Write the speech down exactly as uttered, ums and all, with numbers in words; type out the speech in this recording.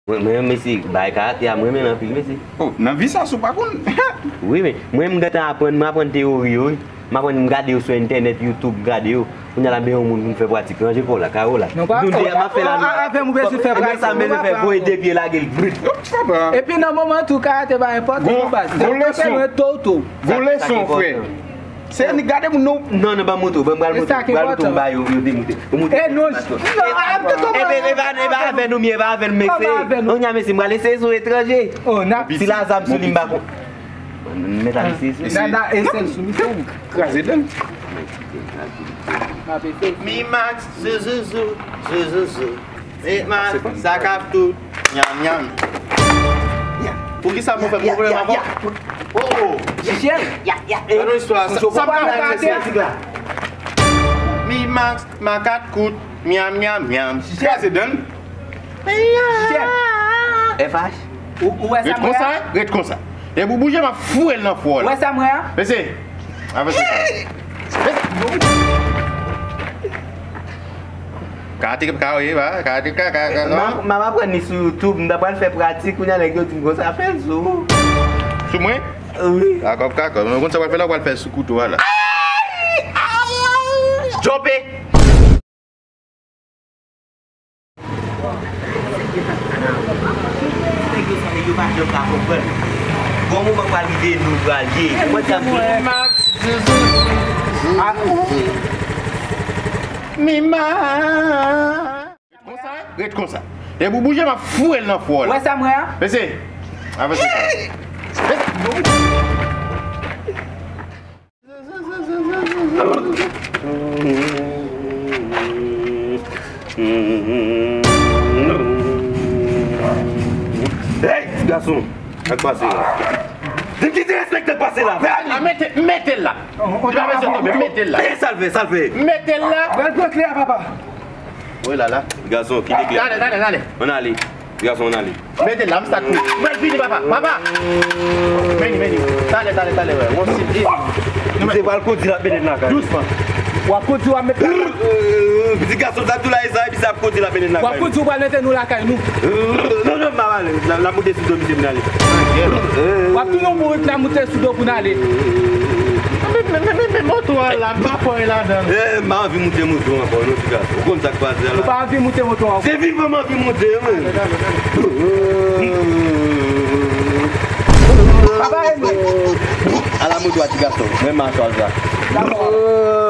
Mwen, mwen, mesye, bay karatè a, mwen renmen l anpil, mesye. Oh, nan vi sa, si w pa konn. Wi, men mwen, m gentan aprann, mwen aprann teyori yo, wi. M aprann, m gade yo sou entènèt, YouTube, m gade yo. Kounye a la, m bezwen yon moun pou m fè pratik. Ranje kò w la, karo la. Nou pa Nou de a, m ap fè la. Avè m, ou bezwen fè pratik. Sa m bezwen fè, voye de pye, lage l, brit. Epi nan moman tou, karatè pa enpòtan, non, baz. Gon leson. Gon leson, frè. Se annik gade moun nou. Non, non, ban m moto, ban m pral moto. Pral moto, m ba yo, yo demoute. Ou moute. E non, non, a, m te konprann. E pa, e pa avè nou, m ye, e pa avè nou, mesye. Kounye a, mesye, m pral eseye sou etranje. Oh, n ap. Si la zam sou li, m pa kon. Mèt al eseye sou li. Nana, eseye sou misye. Kraze dan. Mi Max, zou, zou, zou, zou, zou, zou. Hitman, sa k ap tout, nyanm, nyanm. Poukisa mwen fè pwoblèm avè w? Oh, oh. Gad yon istwa, sa, sa m ka fè, mesye. Mi Max, makat kout, nyanm, nyanm, nyanm. Kraze dan. F H. Ou, ou wè sa mwen a? Ret konsa, ret konsa. Depi w bouje, m ap foure l nan fwon w la. Ou wè sa mwen a? Mesye, avanse sa. Karate ka, wi, ba, karate ka, ka, ka, non? M ap, m ap aprann li sou YouTube, m ta pral fè pratik, kounye a nèg yo di m konsa, fè l sou ou. Sou mwen? Wi. Dakò, dakò. Mwen konn sa w pral fè la, w pral fè sou kouto a la. Djope! Nèg yo sa, nèg yo pa janm ka konprann. Gon moman pral rive, nou pral ye. Mwen, sa m di. Mima. Ret konsa, ret konsa. Depi w bouje, m ap foure l nan fwon w la. Ou wè sa mwen a? Mesye, avanse sa. Hey, ti gason, sa k pase la? Di m ki ti respekte k pase la. Fè ale. Mete, mete l la. Mete l la. Salve, salve. Mete l la. Pral pran kle a, papa. Woy la la. Gason, kite kle a. Tande, tande, tande. Ann ale. Gason, ann ale. Mete l la, m sa tou. Mwen vini, papa. Papa! Vini, vini. Talè, talè, talè, wè. Yon sip. Se pral kondi l ap mennen n lakay. Dousman. W ap kondi, w ap met. Piti gason sa tou la, e sa, epi sa ap kondi l ap mennen n lakay. W ap kondi, w pral mete nou lakay nou. Non, non, m ap ale. N ap moute sou do misye pou n ale. W ap tounen yon bourik la, moute sou do pou n ale. Men, men, men, men, men moto a la, m pa kwè ladan l. Eh, m pa anvi moute moto ankò, non, ti gason. Ou konn sa k pase a la? Ou pa anvi moute moto ankò? Se vivan m anvi moute, men. Papa Reno. Ala moto a, ti gason. Men maswal sa. Dakò.